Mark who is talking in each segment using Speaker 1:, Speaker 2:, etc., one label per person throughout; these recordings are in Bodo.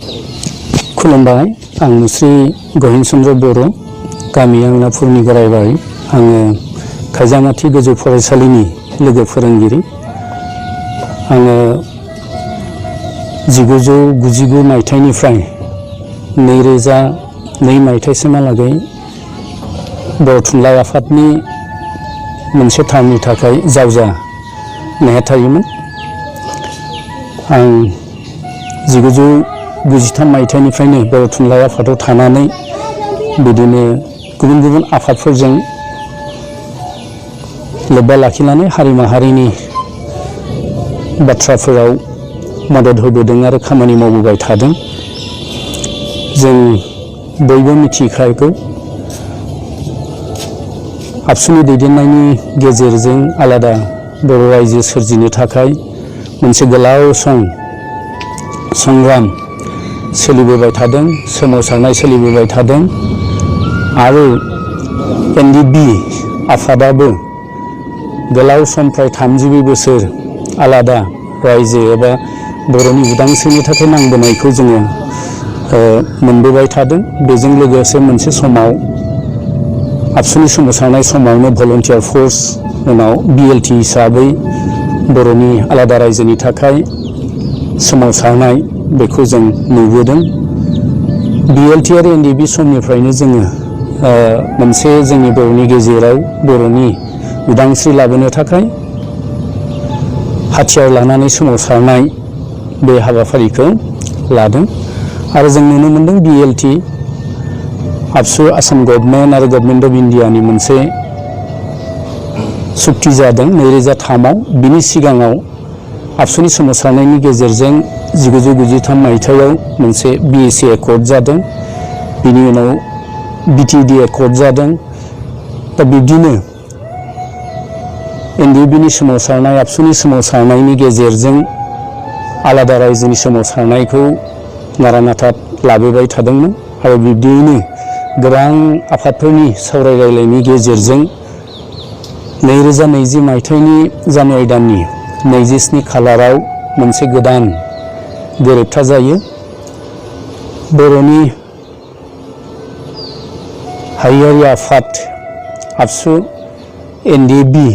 Speaker 1: खुलुमबाय आं मुस्रि गहिन चन्द्र बर' गामि आंना फुरनिगरायबारि आङो खायजामाथि गोजौ फरायसालिनि लोगो फोरोंगिरि आङो 1999 मायथाइनिफ्राय 2002 मायथाइसिमहालागै बर' थुनलाइ आफादनि मोनसे टार्मनि थाखाय जावजा नेहाथारिमोन आं 1993 मायथाइनिफ्रायनो बर' थुनलाइ आफादाव थानानै बिदिनो गुबुन गुबुन आफादफोरजों लोब्बा लाखिनानै हारि माहारिनि बाथ्राफोराव मदद होबोदों आरो खामानि मावबोबाय थादों। जों बयबो मिथिखागौ आबसुनि दैदेननायनि गेजेरजों आलादा बर' रायजो सोरजिनो थाखाय मोनसे गोलाव संग्राम सोलिबोबाय थादों, सोमावसारनाय सोलिबोबाय थादों आरो एनडिबि आफादाबो गोलाव समनिफ्राय 32 बोसोर आलादा रायजो एबा बर'नि उदांस्रिनि थाखाय नांबोनायखौ जोङो मोनबोबाय थादों। बेजों लोगोसे मोनसे समाव आबसुनि सोमावसारनाय समावनो भलन्टियार फर्स उनाव बिएलटि हिसाबै बर'नि आलादा रायजोनि थाखाय सोमावसारनाय बेखौ जों नुबोदों। बिएलटि आरो एनडिबि समनिफ्रायनो जोङो मोनसे जोंनि बर'नि गेजेराव बर'नि उदांस्रि लाबोनो थाखाय हाथियार लानानै सोमावसारनाय बे हाबाफारिखौ लादों आरो जों नुनो मोनदों बिएलटि आबसु आसाम गभर्नमेन्ट आरो गभर्नमेन्ट अफ इन्डियानि मोनसे सुक्ति जादों 2003 बिनि सिगाङाव आबसुनि सोमावसारनायनि गेजेरजों 1993 मायथाइयाव मोनसे बिएसि एकर्ड जादों, बिनि उनाव बिटिडि एकर्ड जादों। दा बिब्दिनो एनडिबिनि सोमावसारनाय आबसुनि सोमावसारनायनि गेजेरजों आलादा रायजोनि सोमावसारनायखौ नारा-नाथा लाबोबाय थादोंमोन आरो बिब्दियैनो गोबां आफादफोरनि सावरायलायनायनि गेजेरजों 2020 मायथाइनि जानुवारि दाननि 27 खालाराव मोनसे गोदान गोरोबथा जायो। बर'नि हारियारि आफाद आबसु एनडिबि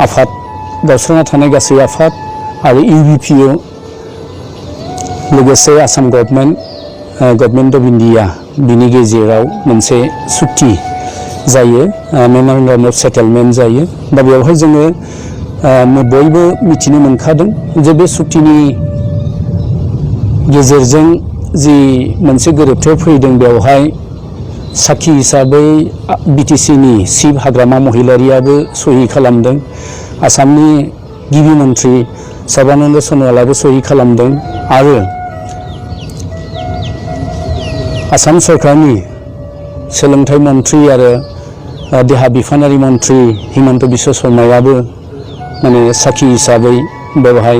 Speaker 1: आफाद गावस्राना थानाय गासै आफाद आरो इउबिपिअ लोगोसे आसाम गभर्नमेन्ट अफ इन्डिया बिनि गेजेराव मोनसे सुक्ति जायो, मेम'रेन्डाम अफ सेटेलमेन्ट जायो। दा बेवहाय जोङो बयबो मिथिनो मोनखादों जे बे सुक्तिनि गेजेरजों जि मोनसे गोरोबथायाव फैदों बेवहाय साखि हिसाबै बिटिसिनि चिफ हाग्रामा महिलारियाबो सहि खालामदों, आसामनि गिबि मन्थ्रि सर्बानन्द सन'वालाबो सहि खालामदों आरो आसाम सरकारनि सोलोंथाइ मन्थ्रि आरो देहा बिफानारि मन्थ्रि हिमन्त बिश्व शर्मायाबो माने साखि हिसाबै बेवहाय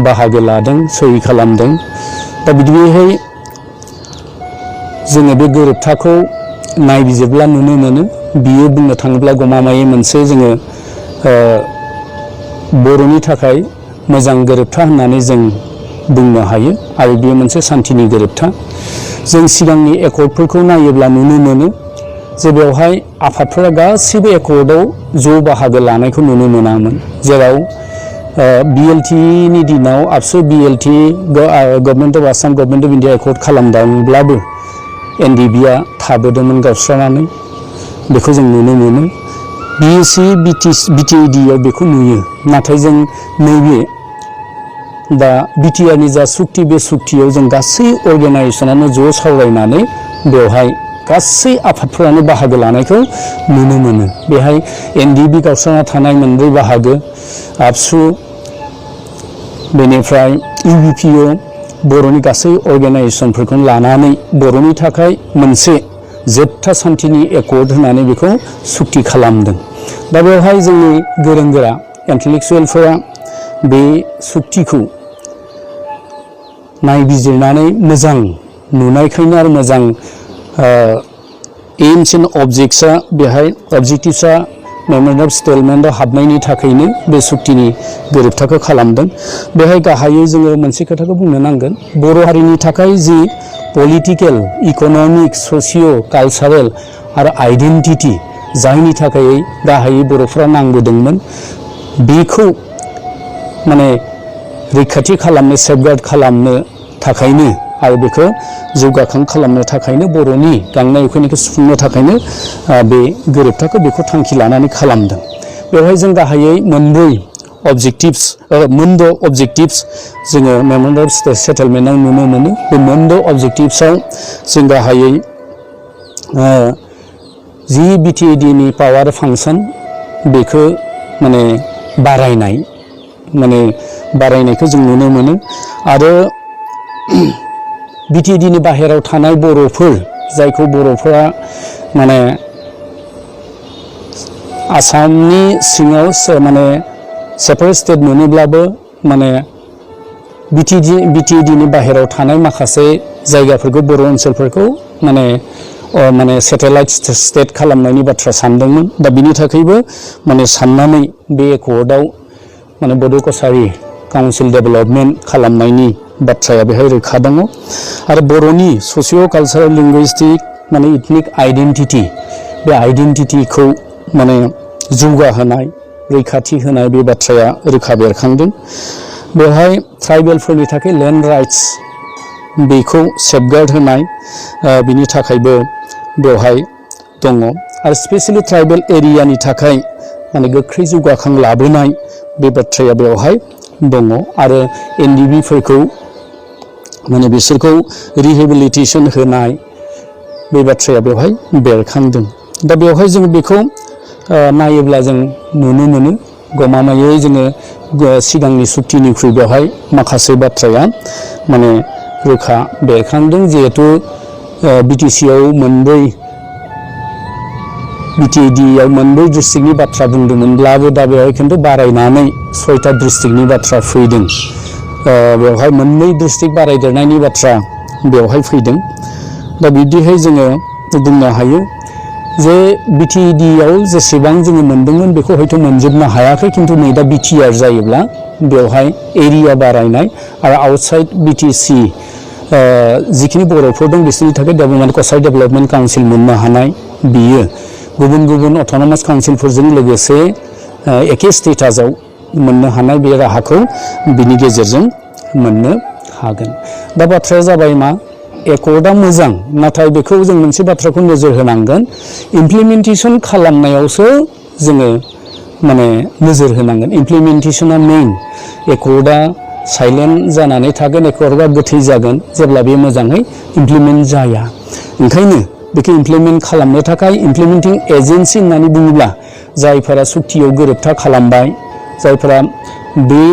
Speaker 1: बाहागो लादों, सहि खालामदों। दा बिदिहाय जोङो बे गोरोबथाखौ नायबिजिरब्ला नुनो मोनो बियो बुंनो थाङोब्ला गमामायै मोनसे जोङो बर'नि थाखाय मोजां गोरोबथा होननानै जों बुंनो हायो आरो बेयो मोनसे सान्थिनि गोरोबथा। जों सिगांनि एकर्डफोरखौ नायोब्ला नुनो मोनो जे बेवहाय आफादफोरा गासैबो एकर्डआव ज' बाहागो लानायखौ नुनो मोनामोन, जेराव बिएलटिनि दिनाव आबसु BLT government of Assam government of India accord खालामदोंब्लाबो एनडिबिआ थाबोदोंमोन गावस्रानानै, बेखौ जों नुनो मोनो। बिएसि बिटिएडिआव बेखौ नुयो, नाथाय जों नैबे दा बिटिआरनि जा सुक्ति बे सुक्तियाव जों गासै अर्गेनाइजेसनानो ज' सावरायनानै बेवहाय गासै आफादफोरानो बाहागो लानायखौ नुनो मोनो। बेहाय एनडिबि गावस्राना थानाय मोनब्रै बाहागो, आबसु, बेनिफ्राय इउबिपिअ बर'नि गासै अर्गेनाइजेसनफोरखौ लानानै बर'नि थाखाय मोनसे जोबथा सान्थिनि एकर्ड होनानै बेखौ सुक्ति खालामदों। दा बेवहाय जोंनि गोरों गोरा इन्टेलेक्सुवेलफोरा बे सुक्तिखौ नायबिजिरनानै मोजां नुनायखायनो आरो मोजां एम्स एन्ड अबजेक्टिव्सआ मेमोरेन्डाम अफ सेटेलमेन्टआव हाबनायनि थाखायनो बे सुक्तिनि गोरोबथाखौ खालामदों। बेहाय गाहायै जोङो मोनसे खोथाखौ बुंनो नांगोन, बर' हारिनि थाखाय जि पलिटिकेल, इक'नमिक, ससिय' कालचारेल आरो आइडेन्टिटि जायनि थाखाय गाहायै बर'फ्रा नांबोदोंमोन, बेखौ माने रैखाथि खालामनो, सेफगार्ड खालामनो थाखायनो आरो बेखौ जौगाखां खालामनो थाखायनो, बर'नि गांनाय उखैनायखौ सुफुंनो थाखायनो बे गोरोबथाखौ बेखौ थांखि लानानै खालामदों। बेवहाय जों गाहायै मोनद' अबजेक्टिभ्स जोङो मेमोरेन्डाम अफ सेटेलमेन्टआव नुनो मोनो। बे मोनद' अबजेक्टिभ्सआव जों गाहायै जि बिटिएडिनि पावार फांसन बेखौ माने बारायनायखौ जों नुनो मोनो। आरो बिटिएडिनि बाहेरायाव थानाय बर'फोर, जायखौ बर'फोरा माने आसामनि सिङाव माने सेपारेट स्टेट मोनोब्लाबो माने बिटिएडिनि बाहेरायाव थानाय माखासे जायगाफोरखौ, बर' ओनसोलफोरखौ माने सेटेलाइट स्टेट खालामनायनि बाथ्रा सानदोंमोन। दा बिनि थाखायबो माने साननानै बे एकर्डआव माने बड' कसारि काउन्सिल डेभेलपमेन्ट खालामनायनि बाथ्राया बेहाय रोखा दङ। आरो बर'नि ससिय' कालचारेल, लिंगुइस्टिक माने इथनिक आइडेन्टिटि, बे आइडेन्टिटिखौ माने जौगाहोनाय, रैखाथि होनाय बे बाथ्राया रोखा बेरखांदों। बेवहाय ट्राइबेलफोरनि थाखाय लेन्ड राइट्स बेखौ सेफगार्ड होनाय, बिनि थाखायबो बेवहाय दङ। आरो स्पेसियेलि ट्राइबेल एरियानि थाखाय माने गोख्रै जौगाखां लाबोनाय बे बाथ्राया बेवहाय दङ। आरो एनडिबिफोरखौ माने बिसोरखौ रिहेबिलिटेसन होनाय बे बाथ्राया बेवहाय बेरखांदों। दा बेवहाय जों बेखौ नायोब्ला जों नुनो मोनो, गमामायै जोङो सिगांनि सुक्तिनिख्रुइ बेवहाय माखासे बाथ्राया माने रोखा बेरखांदों। जिहेतु बिटिसिआव बिटिएडिआव मोनब्रै डिस्ट्रिक्टनि बाथ्रा बुंदोंमोनब्लाबो दा बेवहाय खिन्थु बारायनानै 6टा डिस्ट्रिक्टनि बाथ्रा फैदों। बेवहाय मोननै डिस्ट्रिक्ट बारायदेरनायनि बाथ्रा बेवहाय फैदों। दा बिदिहाय जोङो बुंनो हायो जे बिटिएडिआव जेसेबां जोङो मोनदोंमोन बेखौ हयथ' मोनजोबनो हायाखै, खिन्थु नै दा बिटिआर जायोब्ला बेवहाय एरिया बारायनाय आरो आउटसाइड बिटिसि जिखिनि बर'फोर दं बिसोरनि थाखाय डेभेलपमेन्ट कसारि डेभेलपमेन्ट काउन्सिल मोननो हानाय, बियो गुबुन गुबुन अट'नमास काउन्सिलफोरजों लोगोसे एखे स्टेटासाव मोननो हानाय बे राहाखौ बिनि गेजेरजों मोननो हागोन। दा बाथ्राया जाबाय मा, एकर्डआ मोजां, नाथाय बेखौ जों मोनसे बाथ्राखौ नोजोर होनांगोन, इमप्लिमेन्टेसन खालामनायावसो जोङो माने नोजोर होनांगोन। इमप्लिमेन्टेसना मेइन। एकर्डआ साइलेन्ट जानानै थागोन, एकर्डआ गोथै जागोन जेब्ला बे मोजाङै इमप्लिमेन्ट जाया। ओंखायनो बेखौ इमप्लिमेन्ट खालामनो थाखाय इमप्लिमेन्टिं एजेन्सि होननानै बुङोब्ला जायफोरा सुक्तियाव गोरोबथा खालामबाय, जायफोरा बे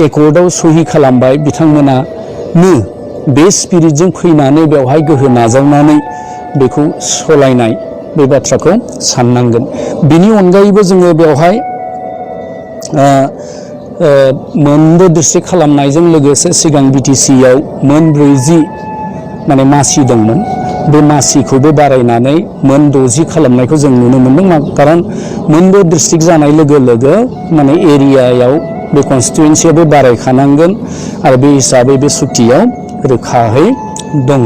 Speaker 1: एकर्डआव सहि खालामबाय, बिथांमोनानो बे स्पिरिटजों फैनानै बेवहाय गोहो नाजावनानै बेखौ सलायनाय बे बाथ्राखौ साननांगोन। बिनि अनगायैबो जोङो बेवहाय मोनद' डिस्ट्रिक्ट खालामनायजों लोगोसे सिगां बिटिसिआव मोन 40 माने मासि दंमोन, बे मासिखौबो बारायनानै मोन 60 खालामनायखौ जों नुनो मोनदों। खारन मोनद' डिस्ट्रिक्ट जानाय लोगो लोगो माने एरियायाव बे कनस्टिटुवेन्सियाबो बारायखानांगोन आरो बे हिसाबै बे सुक्तियाव रोखाहै दङ।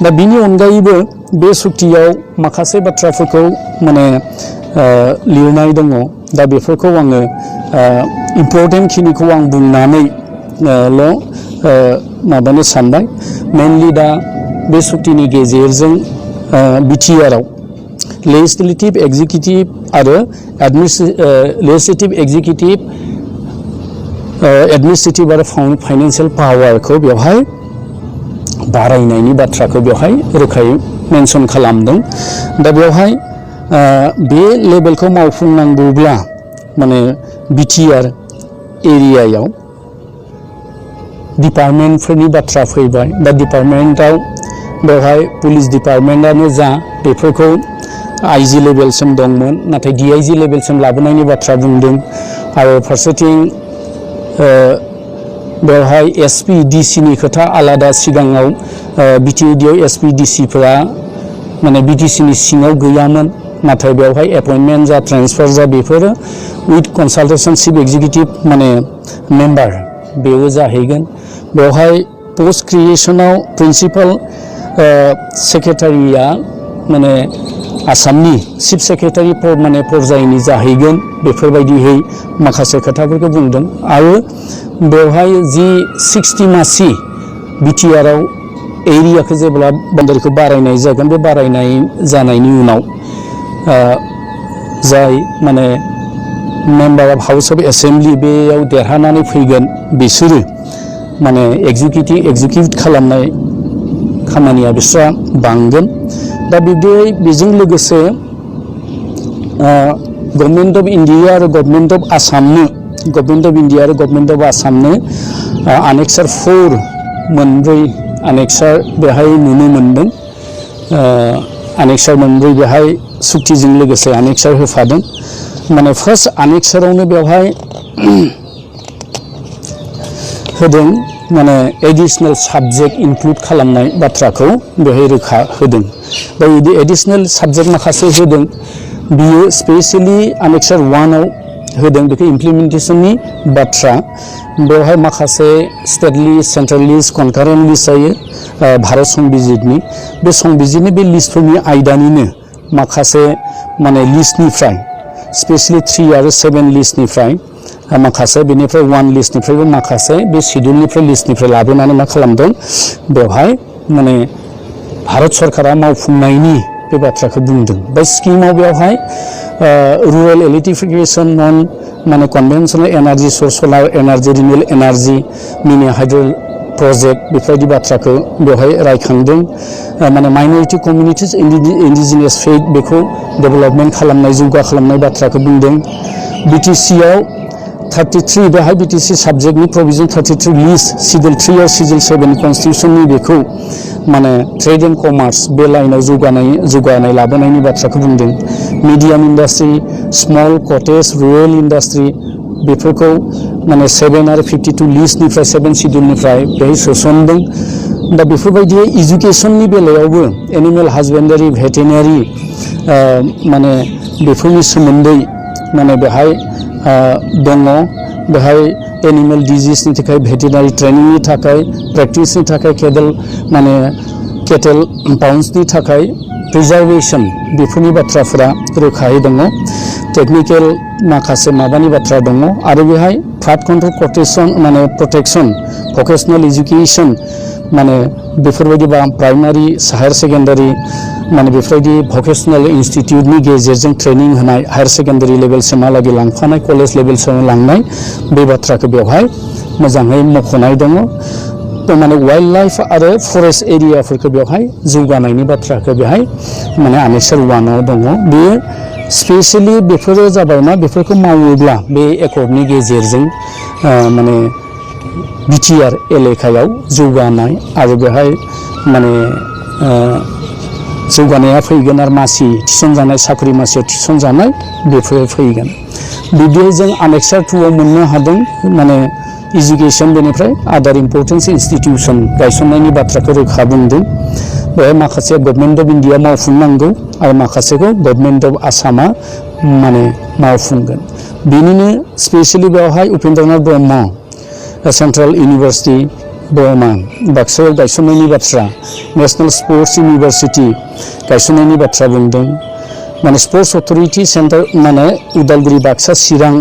Speaker 1: दा बिनि अनगायैबो बे सुक्तियाव माखासे बाथ्राफोरखौ माने लिरनाय दङ। दा बेफोरखौ आङो इम्परटेन्ट खिनिखौ आं बुंनानै माबानो सानबाय। मेनलि दा बे सुक्तिनि गेजेरजों बिटिआरआव लेजिस्लेटिभ, एक्जिकिउटिभ आरो लेजिस्लेटिभ, एक्जिकिउटिभ, एडमिनिस्ट्रेटिभ आरो फाइनान्सियेल पावारखौ बेवहाय बारायनायनि बाथ्राखौ बेवहाय रोखायै मेनसन खालामदों। दा बेवहाय बे लेभेलखौ मावफुंनांगौब्ला माने बिटिआर एरियायाव डिपार्टमेन्टफोरनि बाथ्रा फैबाय। दा डिपार्टमेन्टआव बेवहाय पुलिस डिपार्टमेन्टआनो जा, बेफोरखौ आइजि लेभेलसिम दंमोन, नाथाय डिआइजि लेभेलसिम लाबोनायनि बाथ्रा बुंदों। आरो फारसेथिं बेवहाय एसपि डिसिनि खोथा आलादा। सिगाङाव बिटिएडिआव एसपि डिसिफोरा माने बिटिसिनि सिङाव गैयामोन, नाथाय बेवहाय एपइन्टमेन्ट जा ट्रेन्सफार जा बेफोरो उइथ कनसालटेसन चिफ एग्जिकिउटिभ माने मेम्बार बेयो जाहैगोन बेवहाय पोस्ट क्रिएशनाव प्रिन्सिपाल सेक्रेटारिया माने आसामनि चिफ सेक्रेटारि माने पर्यायनि जाहैगोन बेफोरबायदियै माखासे खोथाफोरखौ बुंदों आरो बेवहाय जि 60 मासि बिटिआरआव एरियाखौ जेब्ला बाउन्डारिखौ बारायनाय जागोन बे बारायनाय जानायनि उनाव जाय माने member of house of assembly बेयाव देरहानानै फैगोन बिसोरो माने एग्जिकिउट खालामनाय खामानिया बिस्रा बांगोन दा बिब्दियै बेजों लोगोसे गभर्नमेन्ट अफ इन्डिया आरो गभर्नमेन्ट अफ आसामनो गभर्नमेन्ट अफ इन्डिया आरो गभर्नमेन्ट अफ आसामनो आनेक्सार 4 मोनब्रै आनेक्सार बेहाय नुनो मोनदों आनेक्सार मोनब्रै बेहाय सुक्तिजों लोगोसे आनेक्सार होफादों माने फार्स्ट आनेक्सारावनो बेवहाय होदों माने एडिशनेल साबजेक्ट इनक्लुड खालामनाय बाथ्राखौ बेहाय रोखा होदों दा बिदि एडिशनेल साबजेक्ट माखासे होदों बियो स्पेसियेलि आनेक्सार 1 आव होदों बेखौ इमप्लिमेन्टेसननि बाथ्रा बेवहाय माखासे state list central list concurrent list जायो भारत संबिजितनि बे संबिजितनि बे लिस्टफोरनि आयदानिनो माखासे माने लिस्टनिफ्राय स्पेसियेलि 3 आरो 7 लिस्टनिफ्राय माखासे बेनिफ्राय 1 लिस्टनिफ्रायबो माखासे बे शिड्युलनिफ्राय लिस्टनिफ्राय लाबोनानै मा खालामदों बेवहाय माने भारत सरकारा मावफुंनायनि बे बाथ्राखौ बुंदों बे स्किमाव बेवहाय रुरेल इलेक्ट्रिफिकेशन नन माने conventional energy source solar energy renewable energy mini hydro project बेफोरबायदि बाथ्राखौ बेवहाय रायखांदों माने माइनरिटि कमिउनिटिज इन्डिजिनियास फेथ बेखौ डेभेलपमेन्ट खालामनाय जौगा खालामनाय बाथ्राखौ बुंदों बिटिसिआव 33 बेहाय बिटिसि साबजेक्टनि प्रभिजन 33 लिस्ट सिडिउल 3 आरो सिडिउल 7 कन्स्टिटिउसननि बेखौ माने ट्रेड एन्ड कमार्स बे लाइनाव जौगानाय लाबोनायनि बाथ्राखौ बुंदों medium industry small cottage rural industry बेफोरखौ माने 7 आरो 52 लिस्टनिफ्राय 7 सिडिउलनिफ्राय बेहाय सोसनदों दा बेफोरबायदि इडुकेसननि बेलायावबो एनिमेल हाजबेन्डारि भेटेनारि माने बेफोरनि सोमोन्दै माने बेहाय दङ बेहाय एनिमेल डिजिजनि थाखाय भेटेनारि ट्रेनिंनि थाखाय प्रेक्टिसनि थाखाय केटेल पाउन्सनि थाखाय प्रिजार्भेशन बेफोरनि बाथ्राफोरा रोखायै दङ टेक्निकेल माखासे माबानि बाथ्रा दङ आरो बेहाय फ्लाड कन्ट्रल माने प्रटेक्शन भकेशनेल एजुकेशन माने बेफोरबायदि प्राइमारि हायार सेकेन्डारि माने बेफोरबायदि भकेशनेल इन्स्टिट्यूटनि गेजेरजों ट्रेनिं होनाय हायार सेकेन्डारि लेभेलसिमहालागै लांफानाय कलेज लेभेलसिम लांनाय बे बाथ्राखौ बेवहाय मोजाङै मख'नाय दङ माने वाइल्ड लाइफ आरो फरेस्ट एरियाफोरखौ बेवहाय जौगानायनि बाथ्राखौ बेहाय माने आनेक्सार 1 आव दङ बेयो स्पेसियेलि बेफोरो जाबायना बेफोरखौ मावोब्ला बे एकर्डनि गेजेरजों माने बिटिआर एलेकायाव जौगानाय आरो बेहाय माने जौगानाया फैगोन आरो मासि थिसनजानाय साख्रि मासियाव थिसनजानाय बेफोर फैगोन बिदियै जों आनेक्सार 2 आव मोननो हादों माने एजुकेशन बेनिफ्राय आदार इम्पर्टेन्स इन्स्टिट्यूशन गायसननायनि बाथ्राखौ रोखा बुंदों बेहाय माखासे गभर्नमेन्ट अफ इन्डिया मावफुंनांगौ आरो माखासेखौ गभर्नमेन्ट अफ आसामा माने मावफुंगोन बेनिनो स्पेसियेलि बेवहाय उपेन्द्रनाथ ब्रह्म सेन्ट्रेल इउनिभार्सिटि बरमा बाक्सायाव गायसननायनि बाथ्रा नेशनेल स्पर्ट्स इउनिभार्सिटि गायसननायनि बाथ्रा बुंदों माने स्पर्ट्स अथरिटि सेन्टार माने उदालगुरि बाक्सा चिरां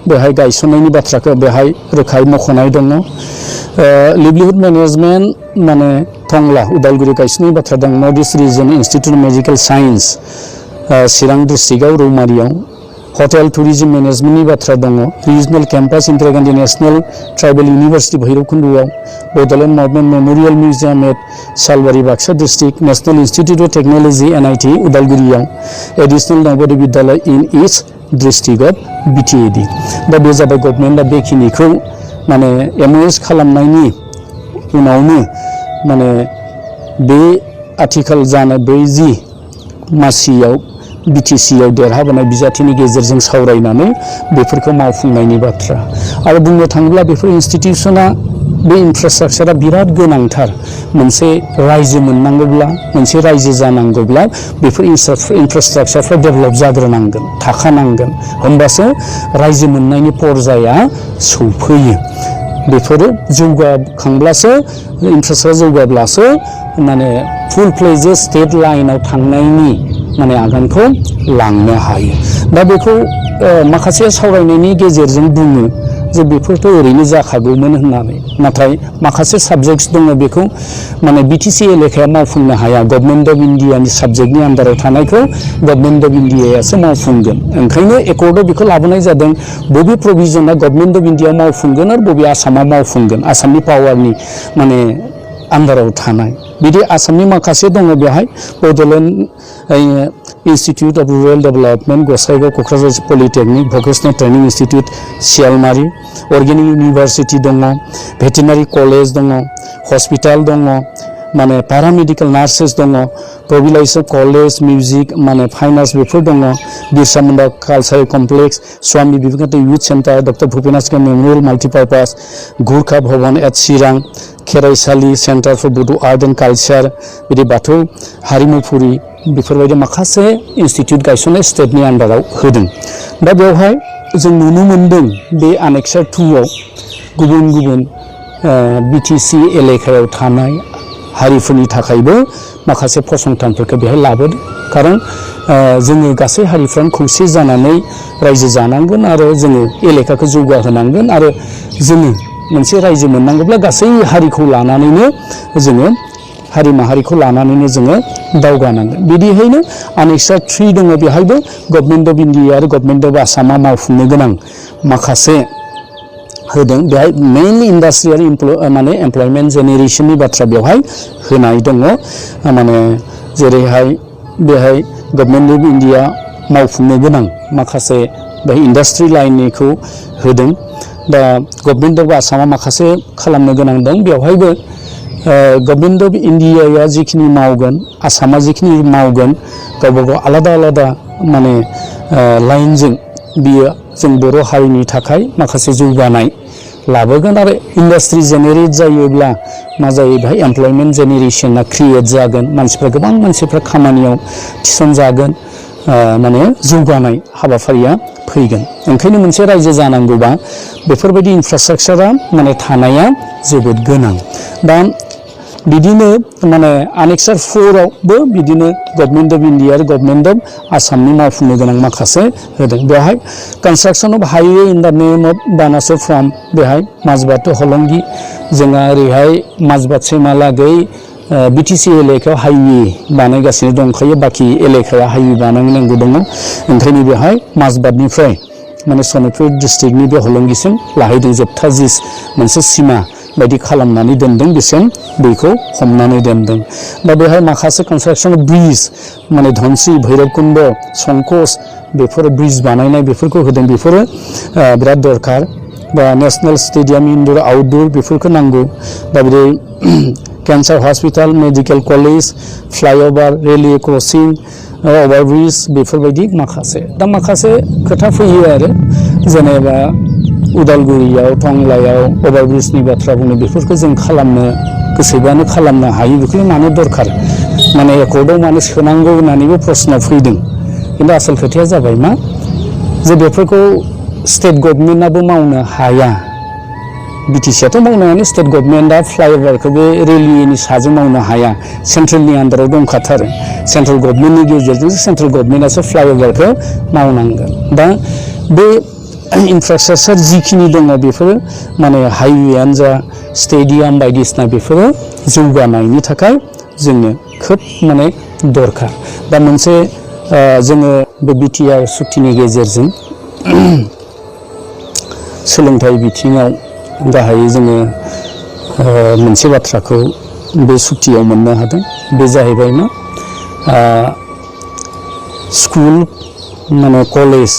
Speaker 1: बेहाय गायसननायनि बाथ्राखौ बेहाय रोखायै मख'नाय दङ लिभलिहुड मेनेजमेन्ट माने टंला उदालगुरि गायसननायनि बाथ्रा दं north east region institute of medical science Chirang डिस्ट्रिक्टआव रौमारियाव हटेल टुरिज्म मेनेजमेन्टनि बाथ्रा दङ regional campus Indira Gandhi national tribal university भैरबकुन्द'आव Bodoland movement memorial museum at Salbari Baksa district national institute of technology NIT उदालगुरियाव additional Navodaya Vidyalaya in east district of BTAD दा बे जाबाय गभर्नमेन्टआ बेखिनिखौ माने MOS खालामनायनि उनावनो माने बे आथिखाल जानाय बै जि मासियाव BTC आव देरहाबोनाय बिजाथिनि गेजेरजों सावरायनानै बेफोरखौ मावफुंनायनि बाथ्रा आरो बुंनो थाङोब्ला बेफोर इन्स्टिट्यूशना बे इनफ्रास्ट्राक्चारा बिराद गोनांथार मोनसे रायजो मोननांगौब्ला मोनसे रायजो जानांगौब्ला बेफोर इनफ्रास्ट्राक्चारफ्रा डेभेलप जाग्रोनांगोन थाखानांगोन होमबासो रायजो मोननायनि पर्याया सौफैयो बेफोरो जौगाखांब्लासो इनफ्रास्ट्राक्चार जौगाब्लासो माने फुल फ्लेजेड स्टेट लाइनाव थांनायनि माने आगानखौ लांनो हायो दा बेखौ माखासे सावरायनायनि गेजेरजों बुङो जे बेफोरथ' ओरैनो जाखागौमोन होननानै नाथाय माखासे साबजेक्टस दङ बेखौ माने बिटिसि एलेखाया मावफुंनो हाया गभर्नमेन्ट अफ इन्डियानि साबजेक्टनि आन्दाराव थानायखौ गभर्नमेन्ट अफ इन्डियायासो मावफुंगोन ओंखायनो एकर्डआव बेखौ लाबोनाय जादों बबे प्रभिजना गभर्नमेन्ट अफ इन्डिया मावफुंगोन आरो बबे आसामा मावफुंगोन आसामनि पावारनि माने आन्दाराव थानाय बिदि आसामनि माखासे दङ बेहाय Bodoland institute of rural development Gossaigaon Kokrajhar polytechnic vocational training institute Sialmari organic university दङ भेटेनारि कलेज दङ हस्पिटाल दङ माने पेरामेडिकेल नार्सेस दङ प्रभिलाइसर कलेज मिउजिक माने फाइन आर्ट्स बेफोर दङ Birsa Munda cultural complex Swami Vivekananda youth centre doctor Bhupen Hazarika memorial multipurpose Gorkha Bhavan at Chirang Kheraisali centre for Bodo' art and culture बिदि बाथौ हारिमुफुरि बेफोरबायदि माखासे इन्स्टिटिउट गायसननाय स्टेटनि आन्दाराव होदों दा बेवहाय जों नुनो मोन्दों बे आनेक्सार 2 आव गुबुन गुबुन बिटिसि एलेखायाव थानाय हारिफोरनि थाखायबो माखासे फसंथानफोरखौ बेहाय लाबोदों खारन जोङो गासै हारिफ्रानो खौसे जानानै रायजो जानांगोन आरो जोङो एलेखाखौ जौगाहोनांगोन आरो जोङो मोनसे रायजो मोननांगौब्ला गासै हारिखौ लानानैनो जोङो हारि माहारिखौ लानानैनो जोङो दावगानांगोन बिदिहायनो आनेक्सार 3 दङ बेहायबो गभर्नमेन्ट अफ इन्डिया आरो गभर्नमेन्ट अफ आसामा मावफुंनो गोनां माखासे होदों बेहाय मेइनलि इन्डास्ट्रियेल माने एमप्लयमेन्ट जेनेरेशननि बाथ्रा बेवहाय होनाय दङ माने जेरैहाय बेहाय गभर्नमेन्ट अफ इन्डिया मावफुंनो गोनां माखासे बेहाय इन्डास्ट्रि लाइननिखौ होदों दा गभर्नमेन्ट अफ आसामा माखासे खालामनो गोनां दं बेवहायबो गभर्नमेन्ट अफ इन्डियाया जिखिनि मावगोन आसामा जिखिनि मावगोन गावबा गाव आलादा आलादा माने लाइनजों बियो जों बर' हारिनि थाखाय माखासे जौगानाय लाबोगोन आरो इन्डास्ट्रि जेनेरेट जायोब्ला मा जायो बेहाय एमप्लयमेन्ट जेनेरेशना क्रिएट जागोन मानसिफ्रा गोबां मानसिफ्रा खामानियाव थिसनजागोन माने जौगानाय हाबाफारिया फैगोन ओंखायनो मोनसे रायजो जानांगौबा बेफोरबायदि इनफ्रास्ट्राक्चारा माने थानाया जोबोद गोनां दा बिदिनो माने आनेक्सार 4 आवबो बिदिनो गभर्नमेन्ट अफ इन्डिया आरो गभर्नमेन्ट अफ आसामनि मावफुंनो गोनां माखासे होदों बेवहाय कन्स्ट्राक्शन of highway in the name of Banasur farm बेहाय माजबाद टु हलंगि जोंहा ओरैहाय माजबादसिमहालागै बिटिसि एलेखायाव हाईवे बानायगासिनो दंखायो बाखि एलेखाया हाईवे बानायनांगौ दङ ओंखायनो बेहाय माजबादनिफ्राय माने सनितपुर डिस्ट्रिक्टनि बे हलंगिसिम लाहैदों जोबथा जिस मोनसे सिमा बायदि खालामनानै दोनदों बिसिम दैखौ हमनानै दोनदों दा बेहाय माखासे कन्स्ट्राक्शन ब्रिज माने धनस्रि भैरबकुन्द संकोस बेफोर ब्रिज बानायनाय बेफोरखौ होदों बेफोरो बिराद दरकार दा नेशनेल स्टेडियाम इनडोर आउटडोर बेफोरखौ नांगौ दा बिदि cancer hospital medical college flyover railway crossing overbridge बेफोरबायदि माखासे दा माखासे खोथा फैयो आरो जेनेबा उदालगुरियाव टंलायाव ओभारब्रिजनि बाथ्रा बुङो बेफोरखौ जों खालामनो गोसोबानो खालामनो हायो बेखौ मानो दरकार माने एकर्डआव मानो सोनांगौ होननानैबो प्रश्न फैदों खिन्थु आसल खोथाया जाबाय मा जे बेफोरखौ स्टेट गभर्नमेन्टआबो मावनो हाया बिटिसिआथ' मावनो हाया स्टेट गभर्नमेन्टआ फ्लाईओभारखौबो रेलवेनि साजों मावनो हाया सेन्ट्रेलनि आन्दाराव दंखाथारो सेन्ट्रेल गभर्नमेन्टनि गेजेरजोंसो सेन्ट्रेल गभर्नमेन्टआसो फ्लाईओभारखौ मावनांगोन दा बे इनफ्रास्ट्राक्चार जिखिनि दङ बेफोरो माने हाईवेआनो जा स्टेडियाम बायदिसिना बेफोरो जौगानायनि थाखाय जोंनो खोब माने दरकार दा मोनसे जोङो बे बिटिआर सुक्तिनि गेजेरजों सोलोंथाइ बिथिङाव गाहायै जोङो मोनसे बाथ्राखौ बे सुक्तियाव मोननो हादों बे जाहैबाय मा स्कुल माने कलेज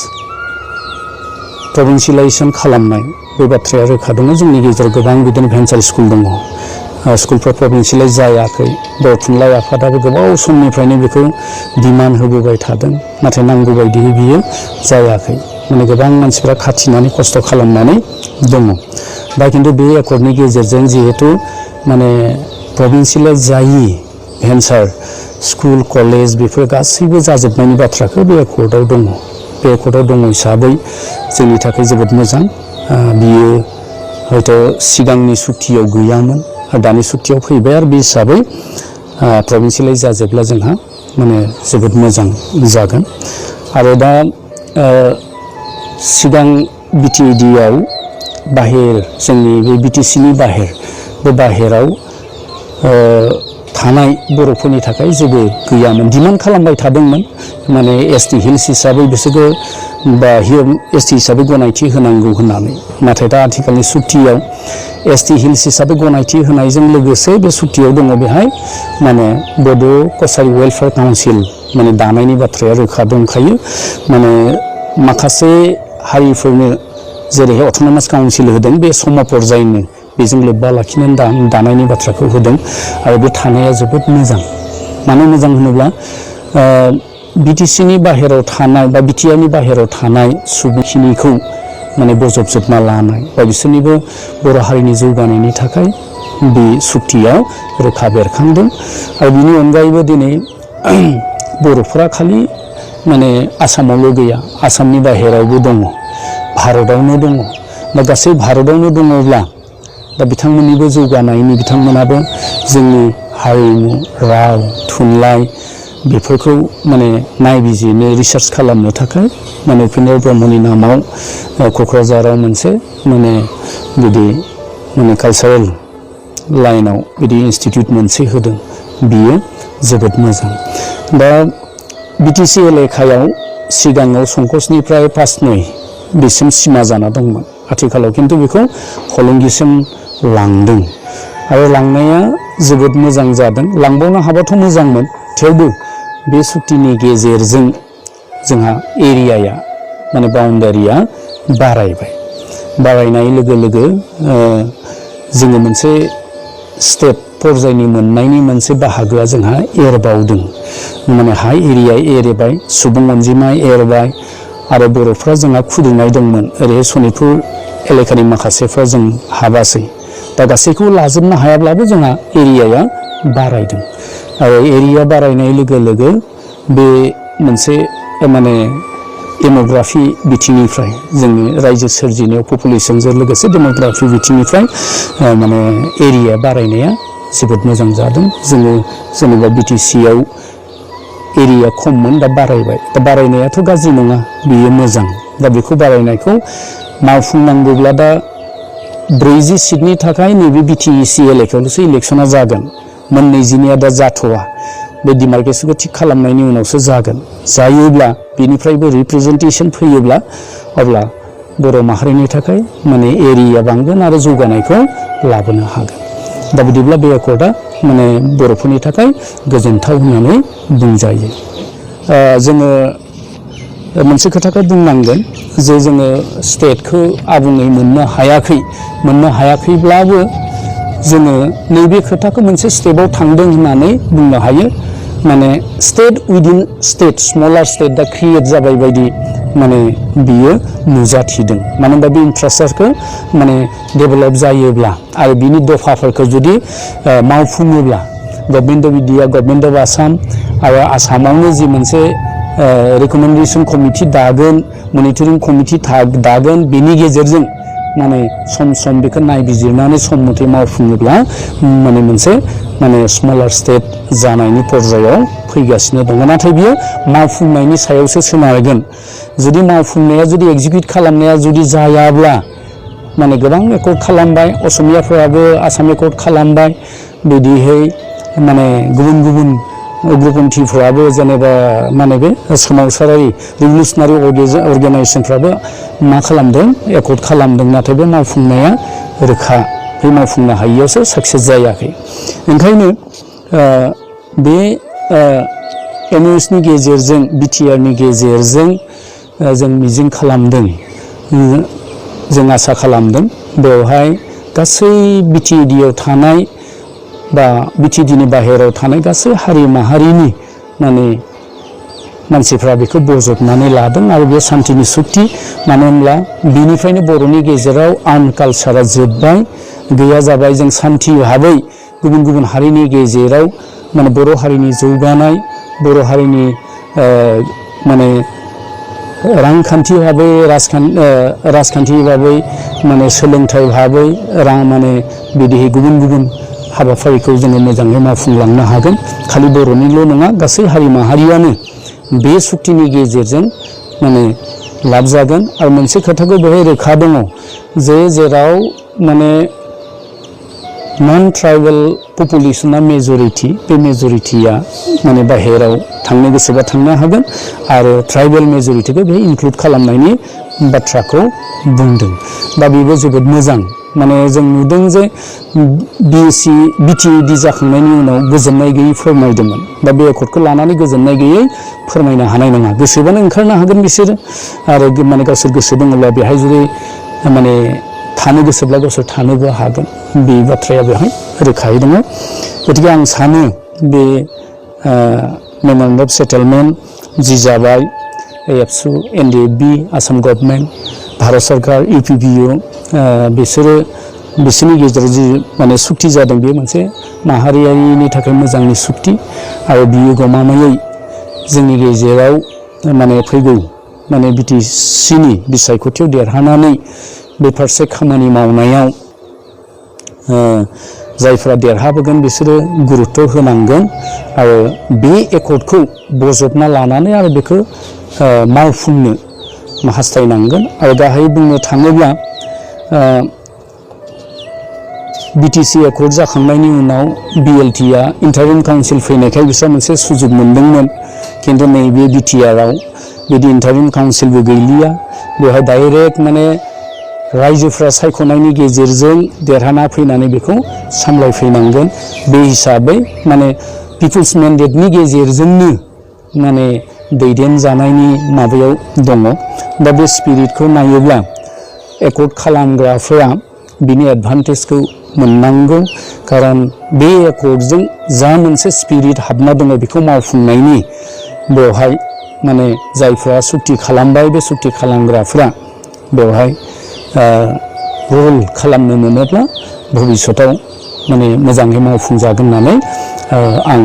Speaker 1: प्रभिन्सियेलाइजेसन खालामनाय बे बाथ्राया रोखा दङ जोंनि गेजेराव गोबां बिदिनो भेन्सार स्कुल दङ स्कुलफ्रा प्रभिन्सियेलाइज जायाखै बर' थुनलाइ आफादाबो गोबाव समनिफ्रायनो बेखौ डिमान्ड होबोबाय थादों नाथाय नांगौ बायदियै बियो जायाखै माने गोबां मानसिफ्रा खाथिनानै खस्थ' खालामनानै दङ दा खिन्थु बे एकर्डनि गेजेरजों जिहेतु माने प्रभिन्सियेलाइज जायि भेन्सार स्कुल कलेज बेफोर गासैबो जाजोबनायनि बाथ्राखौ बे एकर्डआव दङ। बे एकर्डआव दङ हिसाबै जोंनि थाखाय जोबोद मोजां। बियो हयथ' सिगांनि सुक्तियाव गैयामोन आरो दानि सुक्तियाव फैबाय आरो बे हिसाबै प्रभिन्सियेलाइज जाजोबब्ला जोंहा माने जोबोद मोजां जागोन। आरो दा सिगां बिटिएडिआव बाहेर जोंनि बे बिटिसिनि बाहेर बे बाहेराव थानाय बर'फोरनि थाखाय जेबो गैयामोन। डिमान्ड खालामबाय थादोंमोन माने एसटि हिल्स हिसाबै बिसोरखौ बा एसटि हिसाबै गनायथि होनांगौ होननानै। नाथाय दा आथिखालनि सुक्तियाव एसटि हिल्स हिसाबै गनायथि होनायजों लोगोसे बे सुक्तियाव दङ बेहाय माने बड' कसारि वेलफेयार काउन्सिल माने दानायनि बाथ्राया रोखा दंखायो। माने माखासे हारिफोरनो जेरैहाय अट'नमास काउन्सिल होदों बे सम पर्यायनो बेजों लोब्बा लाखिनानै दानायनि बाथ्राखौ होदों आरो बे थानाया जोबोद मोजां। मानो मोजां होनोब्ला बिटिसिनि बाहेराव थानाय बा बिटिआरनि बाहेराव थानाय सुबुंखिनिखौ माने बजबजोबना लानाय बा बिसोरनिबो बर' हारिनि जौगानायनि थाखाय बे सुक्तियाव रोखा बेरखांदों। आरो बिनि अनगायैबो दिनै बर'फोरा खालि माने आसामावल' गैया, आसामनि बाहेरावबो दङ, भारतआवनो दङ। दा गासै भारतआवनो दङब्ला दा बिथांमोननिबो जौगानायनि बिथांमोनाबो जोंनि हारिमु राव थुनलाइ बेफोरखौ माने नायबिजिरनो रिसार्च खालामनो थाखाय माने उपेन्द्र ब्रह्मनि नामाव क'क्राझाराव मोनसे माने बिदि माने कालचारेल लाइनाव बिदि इन्सटिटिउट मोनसे होदों। बियो जोबोद मोजां। दा बिटिसि एलेकायाव सिगाङाव संकसनिफ्राय पास 9 बेसिम सिमा जाना दंमोन। आथिखालाव खिन्थु बेखौ हलंगिसिम लांदों आरो लांनाया जोबोद मोजां जादों। लांबावनो हाबाथ' मोजांमोन, थेवबो बे सुक्तिनि गेजेरजों जोंहा एरियाया माने बाउन्डारिया बारायबाय। बारायनाय लोगो लोगो जोङो मोनसे स्टेट पर्यायनि मोननायनि मोनसे बाहागोआ जोंहा एरबावदों। माने हाइ एरिया एरबाय, सुबुं अनजिमा एरबाय आरो बर'फ्रा जोंहा खुदुंनाय दंमोन। ओरै सनितपुर एलेकानि माखासेफ्रा जों हाबासै। दा गासैखौ लाजोबनो हायाब्लाबो जोंहा एरियाया बारायदों आरो एरिया बारायनाय लोगो लोगो बे मोनसे माने डेमोग्राफि बिथिंनिफ्राय जोंनि रायजो सोरजिनायाव पपुलेसनजों लोगोसे डेमोग्राफि बिथिंनिफ्राय माने एरिया बारायनाया जोबोद मोजां जादों। जोङो जेनेबा बिटिसिआव एरिया खममोन, दा बारायबाय। दा बारायनायाथ' गाज्रि नङा, बेयो मोजां। दा बेखौ बारायनायखौ मावफुंनांगौब्ला दा 40 सिटनि थाखाय नैबे बिटिसि एलेकायावल'सो इलेक्सना जागोन। मोननैजिनिया दा जाथ'वा, बे डिमार्केसनखौ थिग खालामनायनि उनावसो जागोन। जायोब्ला बेनिफ्रायबो रिप्रेजेन्टेसन फैयोब्ला अब्ला बर' माहारिनि थाखाय माने एरिया बांगोन आरो जौगानायखौ लाबोनो हागोन। दा बिदिब्ला बे एकर्डआ माने बर'फोरनि थाखाय गोजोनथाव होननानै बुंजायो। जोङो मोनसे खोथाखौ बुंनांगोन जे जोङो स्टेटखौ आबुङै मोननो हायाखैब्लाबो जोङो नैबे खोथाखौ मोनसे स्टेपआव थांदों होननानै बुंनो हायो। माने स्टेट उइदिन स्टेट, स्मलार स्टेट दा क्रिएट जाबाय बायदि माने बियो नुजाथिदों। मानो होनबा बे इनफ्रास्ट्राक्चारखौ माने डेभेलप जायोब्ला आरो बिनि दफाफोरखौ जुदि मावफुङोब्ला government of India, government of Assam आरो आसामावनो जि मोनसे रिकमेन्डेसन कमिटि दागोन, मनिटरिं कमिटि दागोन, बेनि गेजेरजों माने सम सम बेखौ नायबिजिरनानै सम मथे मावफुङोब्ला माने मोनसे माने स्मलार स्टेट जानायनि पर्यायाव फैगासिनो दङ। नाथाय बियो मावफुंनायनि सायावसो सोनारगोन। जुदि मावफुंनाया जुदि एग्जिकिउट खालामनाया जुदि जायाब्ला माने गोबां एकर्ड खालामबाय, असमियाफोराबो आसाम एकर्ड खालामबाय, बिदिहै माने गुबुन गुबुन उग्रपन्थिफ्राबो जेनेबा माने बे सोमावसारारि रिभलिउसनारि अर्गेनाइजेसनफ्राबो मा खालामदों, एकर्ड खालामदों। नाथाय बे मावफुंनाया रोखा, बे मावफुंनो हायियावसो साक्सेस जायाखै। ओंखायनो बे एमइउसनि गेजेरजों, बिटिआरनि गेजेरजों जों मिजिं खालामदों, जों आसा खालामदों बेवहाय गासै बिटिएडिआव थानाय बा बिटिएडिनि बाहेरायाव थानाय गासै हारि माहारिनि माने मानसिफ्रा बेखौ बजबनानै लादों आरो बे सान्थिनि सुक्ति। मानो होनब्ला बिनिफ्रायनो बर'नि गेजेराव आर्न कालसारा जोबबाय गैया जाबाय जों सान्थि भाबै गुबुन गुबुन हारिनि गेजेराव माने बर' हारिनि जौगानाय बर' हारिनि माने रांखान्थि भाबै राजखान्थि भाबै माने सोलोंथाइ भाबै माने बिदि गुबुन गुबुन हाबाफारिखौ जोङो मोजाङै मावफुंलांनो हागोन खालि बर'निल' नङा गासै हारि माहारियानो बे सुक्तिनि गेजेरजों माने लाब जागोन आरो मोनसे खोथाखौ बेवहाय रोखा दङ जे जेराव माने नन ट्राइबेल पपुलेसना मेजरिटि बे मेजरिटिया माने बाहेराव थांनो गोसोबा थांनो हागोन आरो ट्राइबेल मेजरिटिखौ बेहाय इनक्लुड खालामनायनि बाथ्राखौ बुंदों दा बेबो जोबोद मोजां माने जों नुदों जे बिटिएडि जाखांनायनि उनाव गोजोननाय गैयै फोरमायदोंमोन दा बे एकर्डखौ लानानै गोजोननाय गैयै फोरमायनो हानाय नङा गोसोबानो ओंखारनो हागोन बिसोरो आरो माने गावसोर गोसो दङब्ला बेहाय जुदि माने थानो गोसोब्ला गावसोर थानोबो हागोन बे बाथ्राया बेहाय रोखायै दङ गतिके आं सानो बे मेमोरेन्डाम अफ सेटेलमेन्ट जि जाबाय एबसु एनडिएफबि आसाम गभर्नमेन्ट भारत सरकार इउपिपिअ बिसोरनि गेजेराव जि माने सुक्ति जादों बेयो मोनसे माहारियारिनि थाखाय मोजांनि सुक्ति आरो बियो गमामायै जोंनि गेजेराव माने फैगौ माने बिटिसिनि बिसायख'थियाव देरहानानै बे फारसे खामानि मावनायाव जायफ्रा देरहाबोगोन बिसोरो गुरुत्व होनांगोन आरो बे एकर्डखौ बजबना लानानै आरो बेखौ मावफुंनो हास्थायनांगोन आरो गाहायै बुंनो थाङोब्ला बिटिसि एकर्ड जाखांनायनि उनाव बिएलटिआ इन्टारिम काउन्सिल फैनायखाय बिसोर मोनसे सुजुग मोनदोंमोन खिन्थु नैबे बिटिआरआव बिदि इन्टारिम काउन्सिलबो गैलिया बेवहाय डाइरेक्ट माने रायजोफ्रा सायख'नायनि गेजेरजों देरहाना फैनानै बेखौ सामलायफैनांगोन बे हिसाबै माने पिपुल्स मेन्डेटनि गेजेरजोंनो माने दैदेनजानायनि माबायाव दङ दा बे स्पिरिटखौ नायोब्ला एकर्ड खालामग्राफोरा बिनि एडभान्टेजखौ मोननांगौ खारन बे एकर्डजों जा मोनसे स्पिरिट हाबना दङ बेखौ मावफुंनायनि बेवहाय माने जायफ्रा सुक्ति खालामबाय बे सुक्ति खालामग्राफोरा बेवहाय रुल खालामनो मोनोब्ला भबिष्यताव माने मोजाङै मावफुंजागोन होननानै आं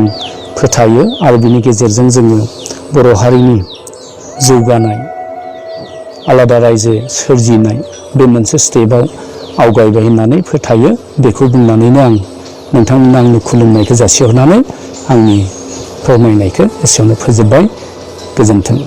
Speaker 1: फोथायो आरो बिनि गेजेरजों जोङो बर' हारिनि जौगानाय आलादा रायजो सोरजिनाय बे मोनसे स्टेपआव आवगायबाय होननानै फोथायो बेखौ बुंनानैनो आं नोंथांमोननो आंनि खुलुमनायखौ जासिहरनानै आंनि फोरमायनायखौ एसेयावनो फोजोबबाय गोजोन्थों।